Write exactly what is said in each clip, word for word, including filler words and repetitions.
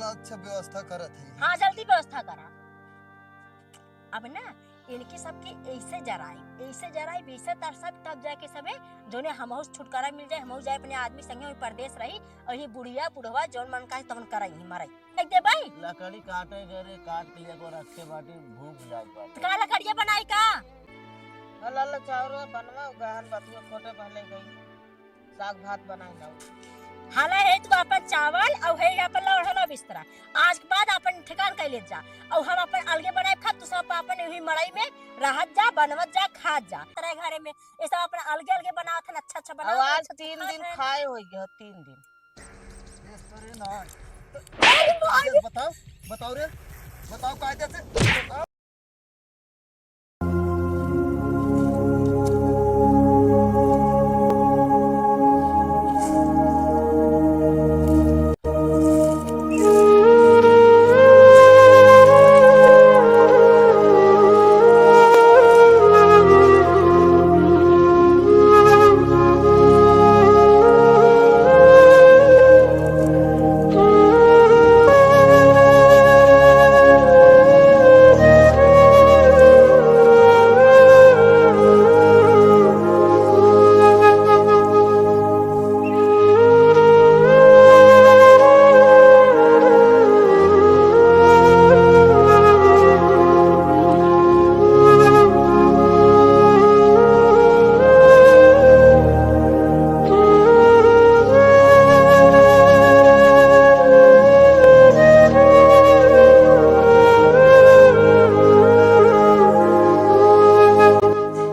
अच्छा, व्यवस्था करत है। हाँ, जल्दी व्यवस्था करा। अब ना इनके सबके ऐसे जराई, ऐसे जराई, ऐसे तरसब, तब जाके सबे जोने हमहू से छुटकारा मिल जाए, हमहू जाए अपने आदमी संगे, वही परदेस रही, और ये बुढ़िया बुढ़वा जौन मन का है तौन करई, मरई। देख दे भाई। लकड़ी काटे गए रे, काट के लिए को रखे बाटी, भूख लाग बाटे। का लकड़िया बनाई का? अल्लाह अल्लाह चाउर बनवा, गहन बतुआ खोटे पहले गई। साग भात बनाए लाओ। हाला है तो अपन चावल और है अपन लौड़ना बिस्तरा। आज के बाद अपन ठिकान कर ले जा। और हम अपन अलगे बनाए खा, तू सब अपन यही मड़ई में रहत जा, बनवत जा, खात जा। तेरे घरे में ये सब अपन अलगे अलगे बनावत हन, अच्छा अच्छा और बनावत आज हन, अच्छा तीन खात दिन हन। खाए हो गया, तीन दिन। ये सरे ना। अरे, अरे, बताओ, बताओ रे, बताओ कायदे से, बताओ।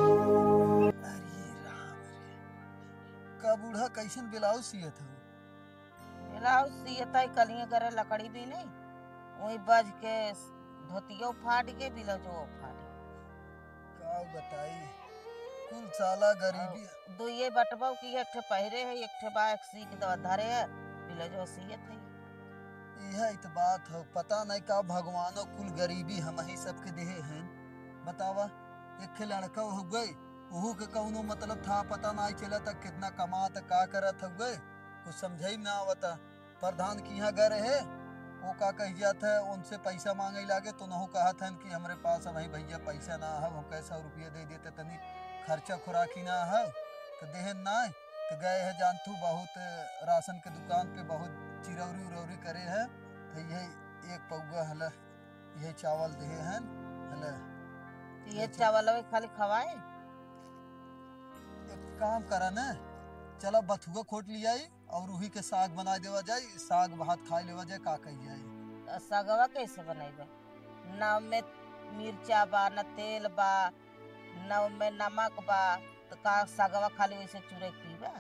अरे राम रे, का बूढ़ा कैसन ब्लाउज सियत हौ? ब्लाउज सियत है, कलिए गरे लकड़ी भी नहीं, वही बज के धोतियो फाट के, ब्लाउजो फाट के। का बताई, कुल साला गरीबी। और दुइये बटबो की, एक ठे पहिरे है, एक ठे बा, एक सीख दो धरे है, ब्लाउजो सियत है। यह इत बात हो, पता नहीं का भगवानो कुल गरीबी हम ही सबके देहे हैं। बतावा, एक ठे लड़का हो गए, ओहू के कौनो मतलब था, पता नाई चला था कितना कमात, का करत हउए, कुछ समझे में ना आवता। प्रधान के यहाँ गए रहे, वो का कह जात है, उनसे पैसा मांगे लागे, तो नहु कहत हन कि हमरे पास अबही भैया पैसा ना है, हमके सौ रुपया दे देते, तनी खर्चा खुराकी ना है, तो देहन ना, तो गए है जानथू बहुत राशन के दुकान पे बहुत चिरौरी उरौरी करे है, तो यही एक पौवा हला। ये चावल देहे हैं, हले। तो ये ये चा- चावल अबे खाली खवाए? एक काम करा न, चला बथुआ खोट लियाई और उही के साग बनाए देवा जाए, साग भात खाए लेवा जाए, का कही जाए। तो सगवा कैसे बनैबे? न में मिर्चा बा, न तेल बा, न में नमक बा, तो का सगवा खाली वैसे चुरे के पीबे?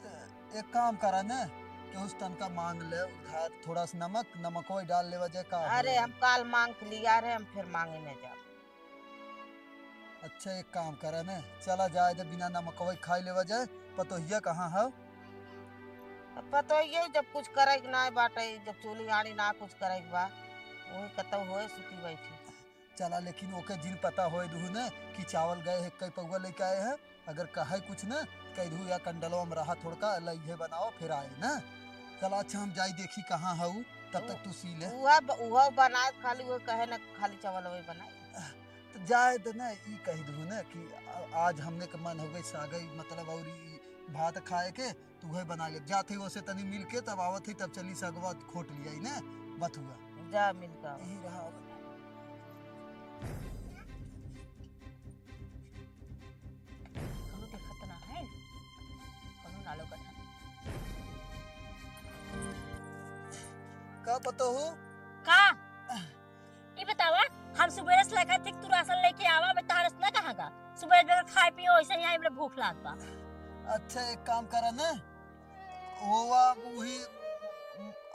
त एक काम करा न, केहू से तनका मांग ले उधार, थोड़ा सा नमक, नमकवा डाल लेवा जाए, का अरे, होई? हम काल मांग के लिया रहे, हम फिर मांगे न जाब। अच्छा, एक काम करा न, चला जाए दे, बिना नमकवा खाई लेवा जाए। पतोहिया कहाँ है? अब पतोहिया जब कुछ करे के ना बाटे, जब चूल्ही आड़ी ना कुछ करे के बा, वही कतौ होए सुती बैठी। चला, लेकिन ओके जिन पता होए दुहु न कि चावल गए है, कई पौवा लेके आए हैं। अगर कहे कुछ न, कह दू या कंडलवा में रहा थोड़का, लइहे बनाओ, फिर आए न। चला, अच्छा, हम जाई देखी कहाँ हऊ, तब तक तू सी ले। उहा ब-, उहा बनाए खाली, वो कहे न खाली चावल वही बनाए। तो जाए दे न, ई कह दू न कि आ-, आज हमने के मन हो गई सागई, मतलब, और ई भात खाए के, तू है बना ले। जात ही ओसे तनी मिल के, तब आवत ही, तब चली सगवा खोट लियाई न, बथुआ। जा मिल का। यही रहा। कौनो देखत ना है, कौनो ना लौकत है। का पता हो? का? ई बतावा, हम सुबेरे से लेकर ठीक तू राशन लेके आवा, बे तहरस ना कहाँ का? सुबेरे बेर खाए पियो, ऐसे ही हमरा भूख लाग बा। अच्छा, एक काम करा ना, होवा उही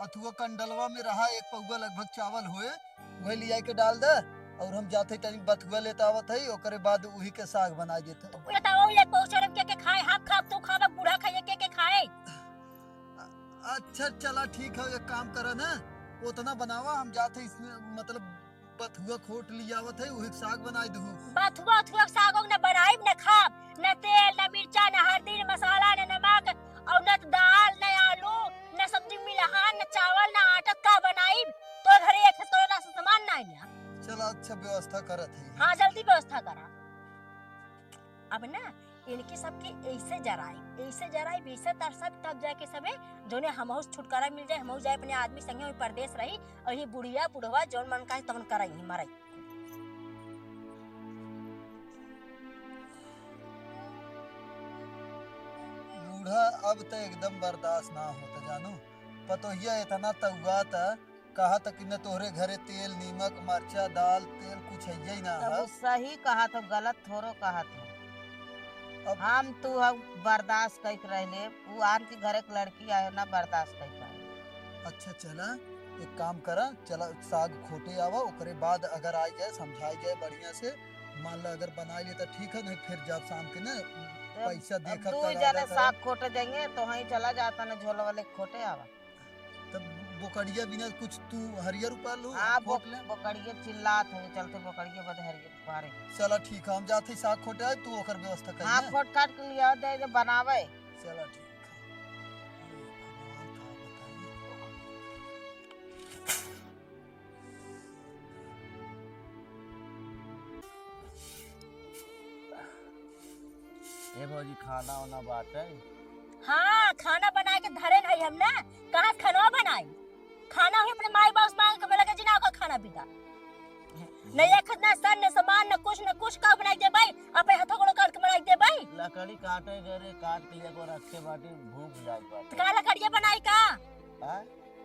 अथुआ कंडलवा में रहा, एक पौवा लगभग चावल होए, उहे लिया के डाल दे, और हम जाते टाइम बथुआ लेत आवत है, ओकरे बाद उही के साग बना देते। बताओ, एक पौवा चरम के, के खाए, हाथ खाब, तू खाबा, बूढ़ा खाइए, के, के खाए? अच्छा, चला, ठीक है, एक काम करा ना, उतना बनावा, हम जाते इसमें, मतलब, बथुआ खोट लियावत है, उहे के साग बनाई दहू। बथुआ, उथुआ के साग ओग न बनाइब, न खाब, न तेल, न मिर्चा, न हरदी, न मसाला, न नमक, और न दाल, न आलू, न सब्जी मिलहान, न चावल, न आटा, का व्यवस्था करत है। हाँ, जल्दी व्यवस्था करा। अब ना इनके सबके ऐसे जराई, ऐसे जराई, ऐसे तरसब, तब जाके सबे जोने हमहू से छुटकारा मिल जाए, हमहू जाए अपने आदमी संगे वहीं परदेस रही, और ये बुढ़िया बुढ़वा जौन मन का है तौन करई, मरई। बूढ़ा अब त एकदम बर्दाश्त ना होत जानू। पतोहिया इतना तउआत, कहत कि न तोहरे घरे तेल, नीमक, मरचा, दाल, तेल कुछ हइये ही ना तब है। उ सही कहत हो, गलत थोड़ो कहत हो। अब हम तू हम बर्दाश्त कइके रह ले, उ आन के घरे के लड़की आए ना बर्दाश्त कइ पाए। अच्छा चला, एक काम करा, चला साग खोटे आवा, ओकरे बाद अगर आइ जाए, समझाइ जाए बढ़िया से, मान ला अगर बनाइ ले त ठीक है, नहीं फिर जब शाम के ना तब पैसा अब देखा दू तगादा जने करा। साग खोटे जाइए तो वहीं चला जाता ना झोला वाले खोटे आवा। तब बोकड़िया बिना कुछ तू हरियर उपार लू, हाँ, खोट बो-, ले। बोकड़िया चिल्लात हो, चलते बोकड़िया बद हरियर उपारे। चला ठीक है, हम जाते साग खोटे आए, तू ओकर व्यवस्था करिए। हाँ, खोट काट के लिया दे, दे बनावे। चला ठीक है। अरे भगवान, का बताई। ए भौजी, खाना वाना बाटे? हाँ, खाना बनाए के धरे नहीं हम ना। कहाँ से खाना बनाई? खाना ही अपने माई बाप से मांग के बोला के जिना ओकर खाना पीता। नहीं एक ना सन, न सामान, न कुछ, न कुछ का बनाई दे भाई। अपने हाथों गोड़ों काट के बनाई दे भाई। लकड़ी काटे गए रे, काट के लिए को रखे बाटी, भूख जाए बाटी। तो का लकड़िया बनाई का? हाँ?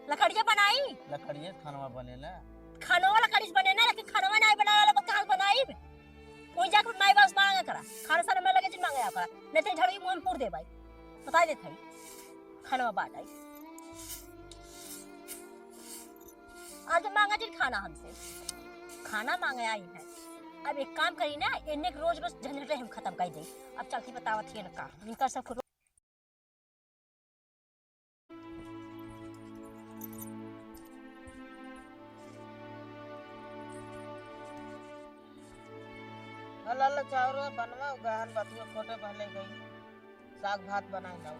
लकड़िया बनाई? लकड़िया से खानवा बने ना। खानवा लकड़ी से बने ना, लेकिन खानवा नहीं बनावे वाला कहाँ से बनाई? वहीं जाके माई बाप से मांगा करा, खाना सारा में लगे जिन मांगा करा, नहीं तो झड़वी मुंह में पूर दे भाई, बता देत हई, खाना बांट आई। आज मांगा जिन खाना हमसे, खाना मांगे आई है। अब एक काम करी ना, इन्ने के रोज रोज झंझटे हम खत्म कर दे। अब चलती बतावत ही ना का, इनका सब हला ला चाउर बनवा, गहन बथुआ खोटे पहले गई, साग भात बनाए लाओ।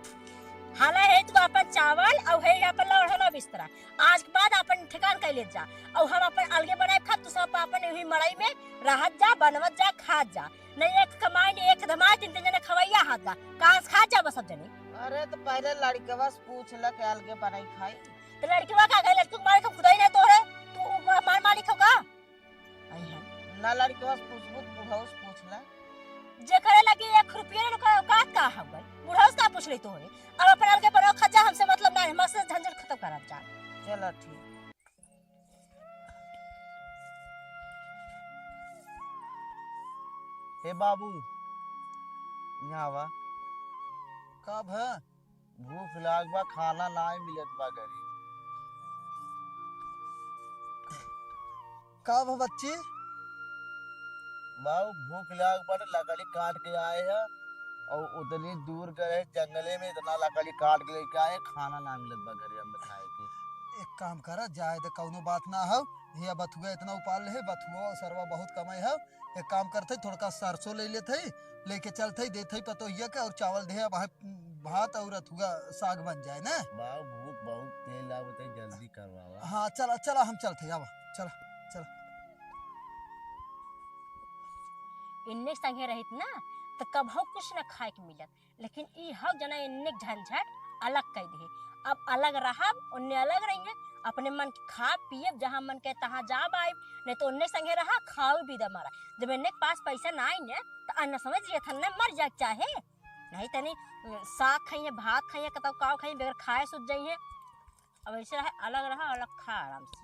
हाला है तू अपन चावल और है अपन लौड़ना बिस्तरा, आज के बाद अपन ठिकान कर ले जा, और हम अपन अलगे बनाए खा, तू सब अपन यही मड़ई में रहत जा, बनवत जा, खात जा। नहीं एक कमाई, नहीं एक धमाई, तीन तीन जने खवैया हाथ बा। कहाँ से खा जाबा सब जने? अरे तो पहले लड़कवा से पूछ ल के अलगे बनाई खाई। तो लड़कवा का कहे, लड़की के मालिक हम खुदा ही नहीं तोहरे, तू ओकर हमार मालिक हो का? आई है। ना लड़कवा से पूछबू तो बुढ़ऊ से पूछ ल। जे करे लगी एक रुपया ना ओकर औकात का हो गई, बुढ़ऊ से का पूछ ले तोहरे? अब अपन अलगे बनाओ खा जा, हमसे मतलब ना है, हमसे झंझट खत्म करब जा। चलो ठीक। हे बाबू, यहाँ आवा। का भा? भूख लाग बा, खाना नाय मिलत बा घरे। का भा बच्ची? बाबू, भूख लाग बा, लकड़ी काट के आए हैं। और उतनी दूर गए जंगले में, इतना लकड़ी काट के लेके आए, खाना ना मिलत बा घरे में खाए के। एक काम करा, जाए दे, कौनो बात ना हो। ये बथुआ इतना उपाल ले, बथुआ सरवा बहुत कमाई है। एक काम करते, थोड़का सरसों ले लेते, लेके चलते, देते पतोहिया के और चावल दे, अब भात और अथुआ साग बन जाए ना। बाबू, भूख बहुत तेज लागत है, जल्दी करवावा। हाँ, चला, चला, हम चलते, आवा, चला, चला। इन्ने संगे रहित ना, तो कबहू कुछ ना खाए के मिलत। लेकिन ई हव जना इन्ने झंझट अलग कइ दिहे। अब अलग रहब, उन्ने अलग रहिए, अपने मन के खाब पियब, जहाँ मन के तहाँ जाब आइब, नहीं तो उन्ने संगे रहा, खाओ भी दे मारा। जब इन्ने के पास पैसा ना आई ने, तो अन्न समझ लिए थन ना मर जाए चाहे। नहीं तनी, अ, साग खाइए, भात खाइए, कतौ काव खाइए, बगैर खाए सुत जाइए। अब ऐसे रहे, अलग रहा, अलग खा आराम से।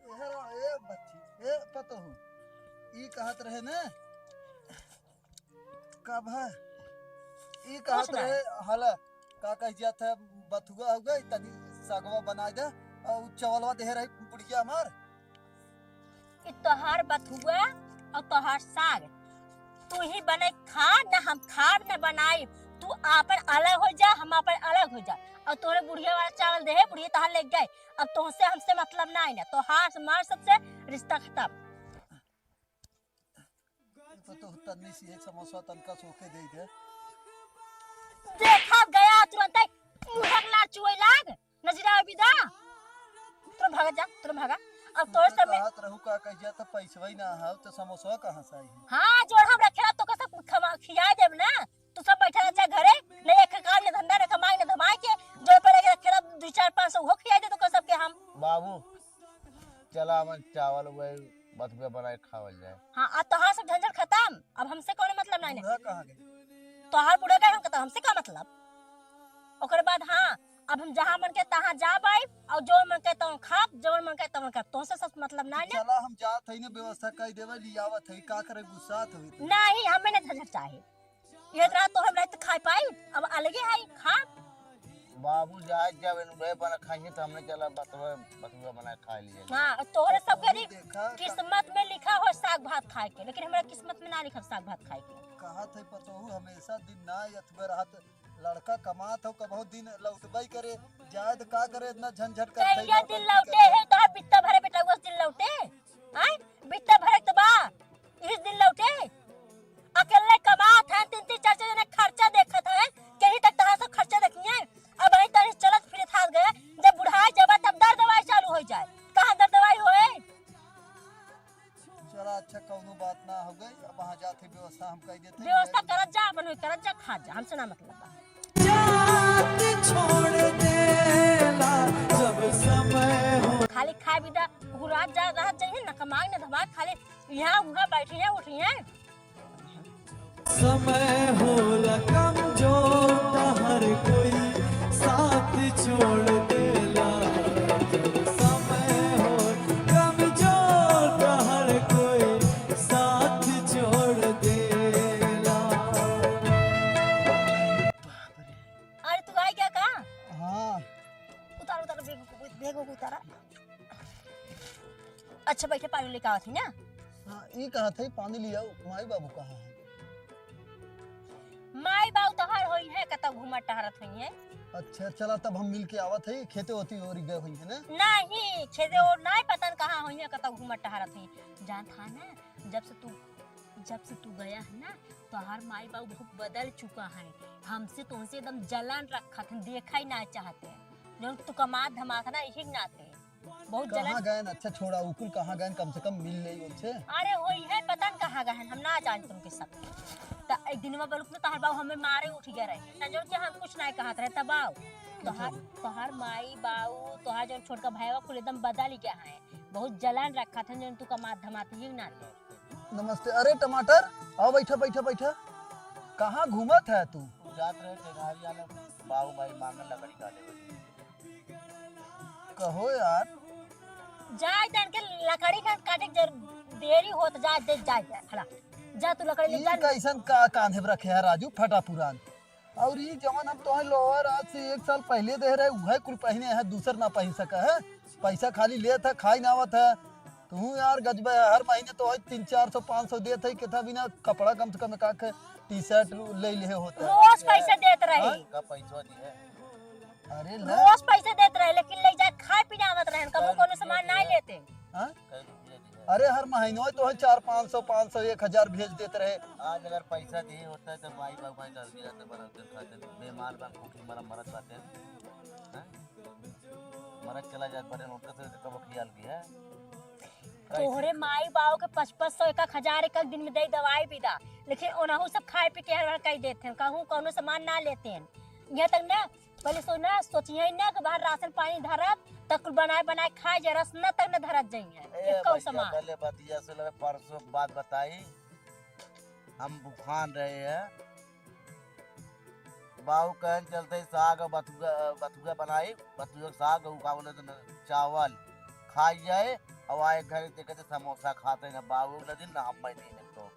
ए, ए बच्ची, ए पतोहू, ई कहत रहे ने, का भा? ई कहत कुछ ना। रहे, हला, का कह जात है, बथुआ हो गई, तनी सागवा बनाए दे, और चावलवा देहे रही बुढ़िया हमार। ई तोहार बथुआ और तोहार साग, तू ही बने खा, ना हम खाब, ना बनाई। तू आपन अलग हो जा, हम आपन अलग हो जा, और तोहरे बुढ़िया वाला चावल देहे, बुढ़िया तहार ले गए। अब तोहसे हमसे मतलब ना आई ना, तोहार से मार सबसे रिश्ता खत्म। ई तो, तो तन्नी सी है समोसा तनका सोखे दे दे। देखा गया तुरंत ही मुहक लार चुए लाग, नजरा अबिदा। तुरंत भागा जा, तुरंत भागा। अब तोरे सब में तू का कह जाता, पैसवा ही ना हो तो समोसा कहाँ से आई है? हाँ, जोड़ हम रखे तो कसम खवा खिया देब ना। तू सब बैठा रह जा घरे, नहीं एक काम, नहीं धंधा, नहीं कमाई, नहीं धमाई के, जोड़ पे लगे रखे रह, दो चार पाँच सौ हो खिया दे तो कसम के हम। बाबू, चला हमन चावल वही बथुआ बनाए खावल जाए। हाँ, अब तोहार सब झंझट खत्म, अब हमसे कौनो मतलब नहीं। बूढ़ा कहाँ गए? तोहार बूढ़ा गए हमके तो हमसे का मतलब? ओकर बाद हाँ, अब हम जहाँ मन के तहाँ जा पाइब और जो मन के तवन खाब, जवन मन के तवन खाब, तोहसे सब मतलब ना ले। चला हम जात हई ना, व्यवस्था कर देवे, लियावत हई, का करे गुस्सात हई तो। नहीं, हमें ना झंझट चाहे। ये रात तो हम रात खाए पाई, अब अलगे है खा। बाबू जाए जब इन वे बना खाइए तो हमने चला बतुआ, बतुआ बना खा लिए। हाँ, तोहरे सब करी देखा, किस्मत में लिखा हो साग भात खाए के, लेकिन हमारा किस्मत में ना लिखा साग भात खाए के। कहा थे पतोहू हमेशा दिन ना यथुआ रहत, लड़का कमात हो कबहुँ दिन लौटबई करे, जाए तो का करे इतना झंझट करत है, कहिया दिन लौटे है, तोहार बित्ता भरे बेटा उस दिन लौटे। आय, बित्ता भरे तो बा, इस दिन लौटे। अकेले कमात है, तीन तीन चार चार जने खर्चा देखत है, कहीं तक तहार सब खर्चा देखिए। अब वही तरह चलत फिरत हाथ गए, जब बुढ़ाए जाबा तब दर्द दवाई चालू हो जाए। कहाँ दर्द दवाई होए? चला अच्छा, कौनो बात ना हो गई, अब वहाँ जाते व्यवस्था हम कर देते हैं। व्यवस्था करत जा, अपन होई करत जा, खा जा, हमसे ना मतलब बा। जात छोड़ देला जब समय हो। खाली खाए बिदा, कुकुर रात जा, रात जाइए ना, कमाए ना धमाए, खाली यहाँ उहाँ बैठी है, उठी है। समय होला कमजोर, त हर कोई साथ छोड़ देला। जब समय हो कमजोर, त हर कोई साथ छोड़ देला। अरे, तू आई क्या का? हाँ। उतार, उतार, बैग, बैग उतारा। अच्छा, बैठे, पानी लेके आवत ही ना। हाँ, ई कहत है, पानी ले आओ, माई बाबू कहाँ है? माई बाबू तोहार होई है, कतौ घूमत टहरत होई है। अच्छा, चला तब हम मिल के आवत है, खेते होती ओरी गए होई है ना? नहीं, खेते और नहीं, पता न कहाँ होई है, कतौ घूमत टहरत होई। जानत हा ना, जब से तू, जब से तू गया है ना, तोहार माई बाबू बहुत बदल चुका है। हमसे तोहसे एकदम जलन रखत हैं, देखा ही ना चाहते हैं। जौन तू कमात धमात ना, यही के नाते। बहुत जलन। कहाँ गएन? अच्छा छोड़ा, उ कुल कहाँ गएन? कम से कम मिल लेई उनसे। अरे होई है, पता न कहाँ गएन, हम ना जान तुमके सब। त एक दिनवा बलुक में तोहार बाबू हमें मारे उठ गया रहे। त जौन कि हम कुछ नहीं कहत रहे, तब आओ। तोहार, अच्छा। तोहार माई बाबू, तोहार जौन छोटका भाईवा कुल एकदम बदल गया है। बहुत जलन रखत हैं, जौन तू कमात धमात ही ना थे। नमस्ते। अरे टमाटर, आओ बैठा, बैठा, बैठा। कहाँ घूमत है तू? जात रहे टेंगारी आने, बाबू माई मांगन लकड़ी काटे। कहो यार। जाए तन के लकड़ी खन काटे के जर-, देरी होत, जा, दे, जा, जा, खड़ा। जा तू लकड़ी ले ई जा। कैसन का कांधे पे रखे है राजू, फटा पुरान। और ई जवन हम तोहे लोवर आज से एक साल पहले दे रहे, उहे कुल पहिने है, दूसर ना पहिन सका है। पैसा खाली लेत है, खाई ना आवत है। तू यार गजब है, हर महीने तोहे तीन चार सौ, पाँच सौ देत है, कितना बिना कपड़ा कम से कम एक आख टी शर्ट ले ले होता है। रोज पैसा देत रहे। हाँ? का पैसा दिए? अरे ना। रोज पैसा देत रहे, लेकिन ले जाए खाए पीने आवत रहे, कबो कै कोनो रुपया सामान ना दिए? लेते। हाँ? कै रुपया दिए? अरे हर महीनों तोहे चार पाँच सौ, पाँच सौ, एक हजार भेज देत रहे। आज अगर पैसा दिए होता है तो माई बाबू भाई घर भी रहते, बनाते खाते, बीमार बा, भूखी मरा मरत बाटे। हाँ? मरत चला जात बाटे, उनका से कब खियाल किया? तोहरे माई बाबू के पाँच पाँच सौ, एक एक हजार, एक एक दिन में दे दवाई भी दा, लेकिन ओनहु सब खाए पी के हर हर कह देते हैं, कहूँ कोनो सामान ना लेते हैं। यहाँ तक ना, पहले सोना सोचिए ना कि बाहर राशन पानी धरब, तब कुल बनाए बनाए खाए, जरा से ना तक ना धरत जाइए, ए एको भैया, सामान। पहले बतिया से लगे, परसों बात बताई, हम भूखान रहे हैं, बाऊ कहन चलते साग और बथुआ, बथुआ बनाई, बथुआ के साग और का बोले तो न, चावल खाई जाए, और आए घर देखे तो समोसा खाते हैं, ना बाऊ ना दिन ना हम नहीं है तो।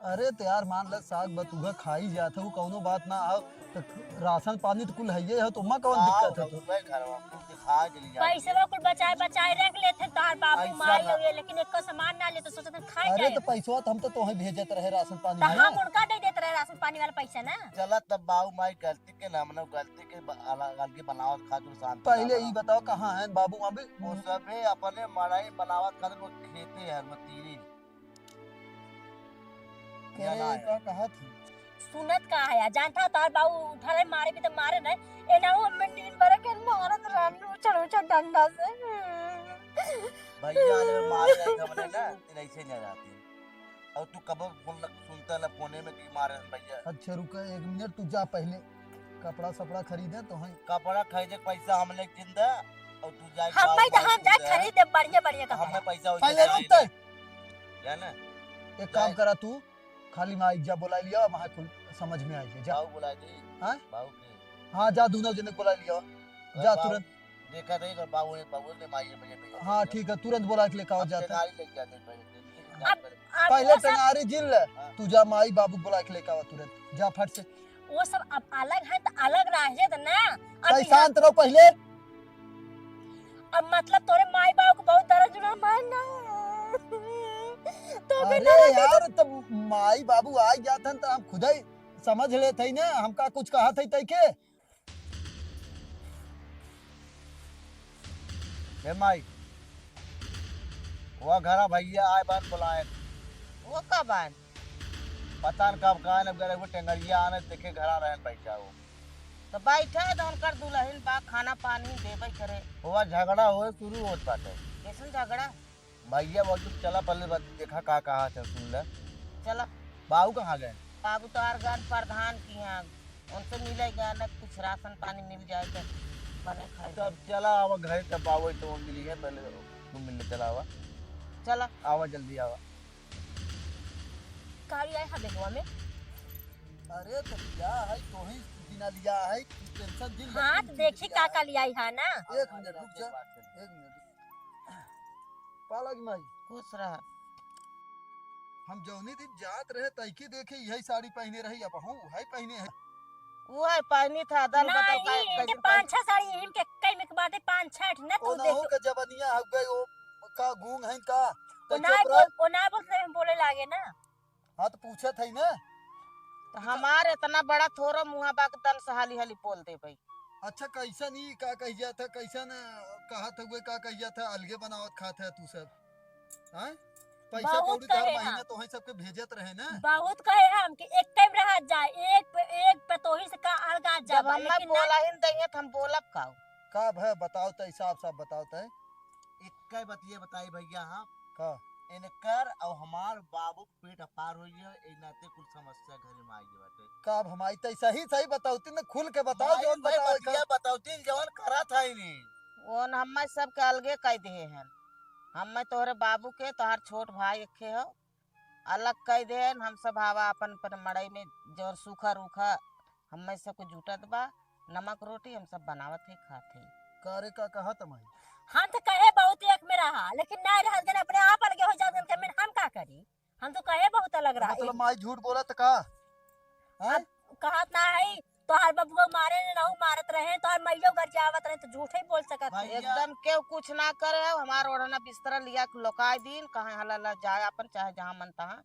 अरे तो यार मान ले साग बथुआ खाई जात है, वो कौनो बात ना हो, तो राशन पानी तो कुल हइये हो, तो ओमा कौन साग दिक्कत है तो? बथुआ घर में कुल दिखा के लिया। पैसवा कुल बचाए बचाए रख लेते हैं तोहार बाबू ऐसा माई ना। और ये, लेकिन एको सामान ना ले तो सोचत हैं खाई अरे जाए। तो पैसवा तो हम तो तोहे भेजत रहे राशन पानी तो वाला। हम उनका दे देत रहे राशन पानी वाला पैसा ना। चला तब बाऊ माई गलती के ना, हमने गलती के ब-, अलग, अलगे बनावत खातिर शांति पहले ना ई बताओ कहाँ हैं बाबू अभी? वो सबे अपने मड़ई बनावत खातिर वो खेते हैं, वो तीरी। करे या ना का है? कहा थी? सुनत का है? जानता तोहार बाऊ उठा रहे, मारे भी तो मारे रहे। ए ना वो हमें दिन भर के मारत रहन, उछल उछल डंडा से। भैया, अगर मारे रहे हमने ना, तेरे ऐसे नहीं रहती। और तू कब बोल, सुनता ना फोने में कि मारे हैं भैया। अच्छा, रुका एक मिनट, तू जा पहले कपड़ा सपड़ा खरीदे तो हैं। कपड़ा खरीदे के पैसा हमने जिंदा, और तू जाए हम भाई तो हम जाए खरीदे बढ़िया बढ़िया कपड़ा। हमें पैसा वैसा पहले चाहिए रुक तय। नहीं। जाना? एक काम करा तू, खाली माई जा बोला लिया, वहाँ कुल समझ में आई है, जा। बाबू बुला दी। हाँ? बाबू के। हाँ, जा दोनों जने बोला लिया, अरे जा बाबू, तुरंत। देखा नहीं, अगर बाबू ने, बाबू ने माई ने भैया, भैया, हाँ, भैया। ठीक है, तुरंत बोला के लेके आओ, अब जाता। टेंगारी लेके जाते हैं पहले, टेंगारी अब, लेके अब पहले वो सब टेंगारी जिन ले, हाँ। तू जा माई बाबू बोला के लेके आओ तुरंत, जा फट से। वो सब अब अलग है तो अलग रहे तो ना। अब तै यहाँ शांत रहो पहले। अब मतलब तोरे माई बाबू को बहुत दर्द जुड़ा मार ना। तो भी अरे दर्द यार, तब माई बाबू आ जात हन तो हम खुद ही समझ लेत हई ना, हमका कुछ कहत हई तै के। हे माई, वो घरा भैया आए बान बुलाए। वो कब आए? पता न कब का आए, अब गए वो टेंगरिया आने देखे घरा रहन बैठा हो। तो बैठे तो उनकर दुल्हन बा, खाना पानी देबे करे। वो झगड़ा होए शुरू होत बाटे। कैसन झगड़ा? भैया, वो चुप चला, पहले बात देखा का कहा था, सुन ले। चला। बाबू कहाँ गए? बाबू तो आर गए प्रधान की यहाँ, उनसे मिले गए ना, कुछ राशन पानी मिल जाए तो बने खाए। तब चला, अब घर तब बाबू तो मिली है, पहले तू मिलने चला आवा। चला। आवा, जल्दी आवा। का लिया है बेगवा में? अरे तो लिया है, तो ही बिना लिया है, तू टेंशन जिन ले, हाँ, तू तो देखी चिंता का का लिया है ना। एक मिनट रुक जा, एक मिनट। पालक माई। खुश रह। हम जौनी दिन जात रहे, तैकी देखे यही साड़ी पहने रही, अब हूँ है पहने है। वो है पहनी था, दल बदल का नहीं, इनके कैसन पाँच छह साड़ी, इनके कई में के बाटे पाँच छह ठे, ना तू ओनहु देख। के जवनिया हो गए, वो का गूंग है का? ओ तो ना चुप बोल, रह। ओ ना बोलते, हम बोले लागे ना। हाँ, तो पूछत है ना। तो हमार इतना बड़ा थोरो मुँह बा कि दन से हाली हाली बोल दे भाई। अच्छा, कैसन ई का कह जात है, कैसन, अ, कहत हुए का कह जात है, अलगे बनावत खात है तू सब, हाँ? पैसा बहुत कौड़ी तो हर कहे महीना हाँ। तो वही सबके भेजत रहे ना। बहुत कहे हम कि एक टाइम रहा जाए, एक प-, एक पतोही से का अलगा जब जाबा, हम लेकिन ना। बोला ही नहीं देंगे तो हम बोलब का? का भय बताओ तो, साफ साफ बताओ तो। एक बतिया बताई भैया, हाँ। का? इनकर और हमार बाबू पेट अपार हो गया, ए नाते कुल समस्या घरे में आ गई बाटे। का अब हमारी तई सही सही बताओ, तीन खुल के बताओ, भाई, जौन भाई, बताओ, बतिया का? बताओ, तीन जवन करा था ही नहीं। ओन हम्मे सबके अलगे कह दिए हैं। हम्मे तोहरे बाबू के, तोहार छोट भाई एके हो, अलग कह दे, हम सब हवा अपन अपन मड़ई में जौन सूखा रूखा हम्मे सबके जुटत बा, नमक रोटी हम सब बनावत है, खात है। का रे, का कहत माई? हम तो कहे बहुत एक में रहा, लेकिन ना रहत जन अपने आप अलगे हो जात जन के में हम का करी? हम तो कहे बहुत अलग रहा। मतलब माई झूठ बोलत का? हाँ? अब कहत ना है, तोहार बबुआ मारे ने नहु मारत रहे, तोहार मइयो घर जावत रहे, तो झूठे ही बोल सकत है। भैया। एकदम केहू कुछ ना करे, हमार ओढ़ना बिस्तरा लिया के लोकाई दीन, कहाँ हला ला जाए अपन, चाहे जहाँ मन तहाँ।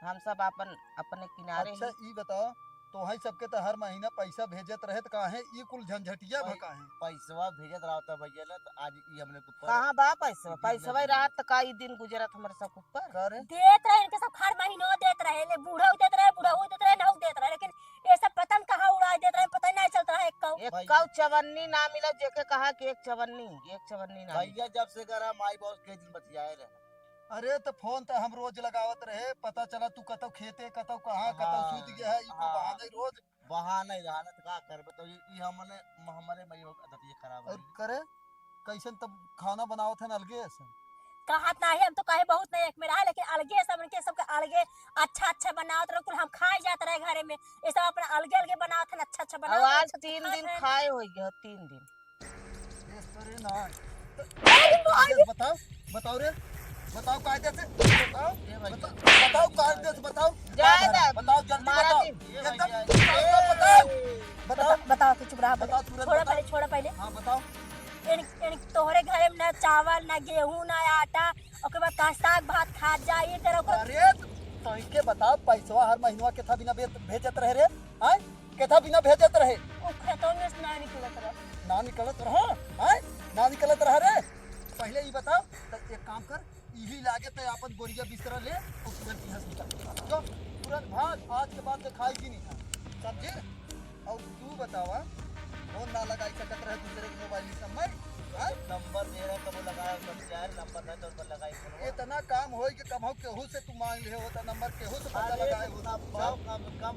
हम सब अपन, अपने किनारे अच्छा, ही। ई बताओ, तोहई सबके तो हर महीना पैसा भेजत रहे, तो काहे ई कुल झंझटिया भाई, भा काहे? पैसवा भेजत रहता भैया ना, तो आज ई हमने के ऊपर कहाँ बा पैसवा? ई दिन पैसवा ना रात का ई दिन गुजरत हमरे सब ऊपर। का रे? देत रहे, इनके सब हर महीनो देत रहे, ले बूढ़ऊ देत रहे, बुढ़ऊ देत रहे, नहु देत रहे, लेकिन ये सब पता न कहाँ उड़ा देत रहे, पता ही नहीं चलता है एक कौ। एक भैया। कौ चवन्नी ना मिला, जेके कहा कि एक चवन्नी, एक चवन्नी ना मिला। भैया जब से करा माई बाबू के दिन बतियाए रहे। अरे, त फोन त हम रोज लगावत रहे, पता चला तू कतौ खेते, कतौ कहाँ, कतौ हाँ, सूत गया है, ई कुल हाँ। बहाना ही रोज। बहाना ही रहा ना, त का करबे? तो ई, ई हमने, हमरे मई हो आदत ये खराब और है। करे, कैसन तब खाना बनावत है ना अलगे से? कहत नाही, हम तो कहे बहुत नहीं एक में रहा, लेकिन अलगे सब इनके सबके अलगे अच्छा अच्छा बनावत रहे, कुल हम खाए जात रहे घरे में, ये सब अपना अलगे अलगे बनावत है, अच्छा अच्छा बनावत अब रहे, आज अच्छा तीन खात दिन है। खाए हो गया, तीन दिन। देश तो रे ना। अरे माई! बताओ, बताओ रे, बताओ कायदे से, बताओ, ये भाई। बताओ, बताओ कायदे से, बताओ। जाए ना, बताओ, जल्दी मारा बताओ, दिन। एकदम बताओ, बताओ, बताओ। बता-, बताओ, तू चुप रहा, बताओ, तुरंत छोड़ा बताओ। पहले, छोड़ा पहले। हाँ, बताओ। इन, इन तोहरे घरे में ना चावल, ना गेहूं, ना आटा, ओकर बाद का साग भात खात जा, ये तरह को। अरे, तो इनके बताओ, पैसवा हर महीनवा केथा बिना बे-, भेजत रहे रे, आय? केथा बिना भेजत रहे? ओ खेतों में से ना निकलत रहा। ना निकलत रहा? हैं? ना निकलत रहा रे? पहले ई बताओ, त एक काम कर, इही लागे त अपन बोरिया बिस्तरा ले और तुरंत यहाँ से निकल। जो तुरंत भाग, आज के बाद देखाई भी नहीं था। समझे? और तू बतावा, फोन ना लगाई सकत रहे दूसरे के मोबाइल में, समझ? हैं? नंबर दे रहे, कबो लगाया, बन जाए, नंबर है तो हम केहू से तू मांग लिहे होता नंबर, केहू से पता अरे, लगाए होता। कम, कम, कम,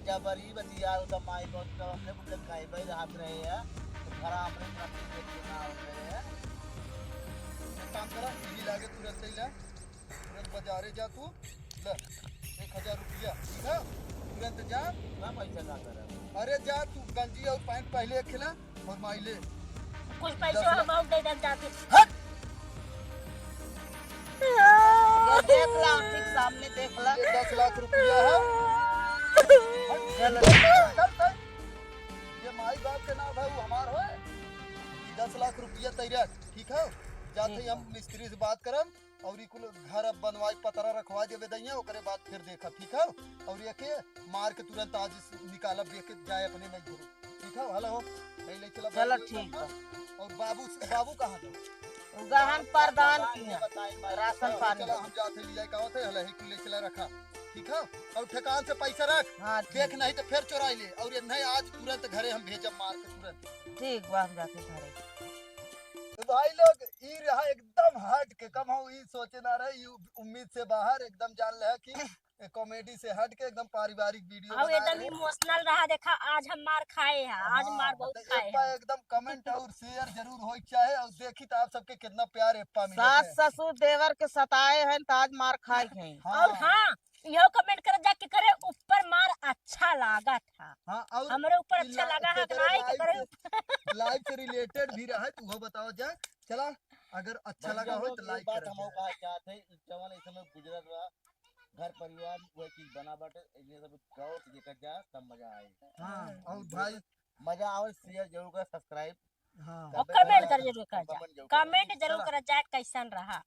जबरी बतिया होता, माई बाप तो हमने कुछ कहबे रहत रहे हैं, तो भरा हमने अपनी पेट के ना होते रहे हैं। एक काम करा, यही लागे तुरंत ही ले, तुरंत बाजारे जा तू, ले, एक हजार रुपया, ठीक है? तुरंत जा। ना पैसा ना करे। अरे जा तू, गंजी और पैंट पहले एक खिला, और माई ले। कुछ पैसे दस लाख। हम और दे देना चाहते। हट! ये देख ला, ठीक सामने देख ला। ये दस लाख रुपया है। हट, चल। चल, चल। ये माई बाप के नाम है, वो हमार होए। ये दस लाख रुपया तैयार, ठीक है? जाते ठीक ही हम बा। मिस्त्री से बात करम और ई कुल घर अब बनवाई, पतरा रखवा देवे दइया, ओकरे बाद फिर देखब, ठीक है? और ये के मार के तुरंत आज निकालब, ये के जाए अपने नहीं घरे, ठीक है? हेलो, नहीं ले चला चलो, बाबू ठीक बा। और बाबू, बाबू कहाँ गए? उ गहन प्रदान किया, राशन पानी। चला, हम जाते ले जाए, का होते, हला, ही कुल ले चला रखा, ठीक है? और ठेकान से पैसा रख, हाँ, ठीक। देख नहीं तो फिर चोराई ले, और ये नहीं आज तुरंत घरे हम भेजब मार के तुरंत। ठीक बा, हम जाते घरे। तो भाई लोग, ई रहा एकदम हट के, कम हो ई सोचे ना रहे, ई उम्मीद से बाहर, एकदम जान ले कि कॉमेडी से हट के एकदम पारिवारिक वीडियो और बना एकदम रहे। इमोशनल रहा, देखा आज हम मार खाए हैं, आज हाँ, मार बहुत तो खाए एप्पा हैं। एकदम कमेंट और शेयर जरूर होए के चाहे और देखी तो आप सबके कितना प्यार एप्पा मिलत सास है। ससुर देवर के सताए हैं तो आज मार खाए हैं। हाँ। और हाँ, इहो कमेंट कर जा कि करे ऊपर मार अच्छा लागत है। हाँ, और हमरे ऊपर ई अच्छा ला-, लगा है कि केकरे नहीं, लाइफ केकरे से, लाइफ से रिलेटेड भी रहा है, तो वो बताओ जा। चला, अगर अच्छा भैया लगा हो लोग, तो एक लाइक बात करा हम जाए। कहा चाहते हैं, जवन इस समय गुजरत रहा, घर परिवार वह चीज बना बाटे, ये सब गौर से देखा जाए, तब मजा आए। हाँ, और भाई मजा आवे, शेयर जरूर करें, सब्सक्राइब हाँ। और कमेंट कर जरूर कर जा। कमेंट जरूर कमेंट जरूर चला। कर जाए, कैसन रहा।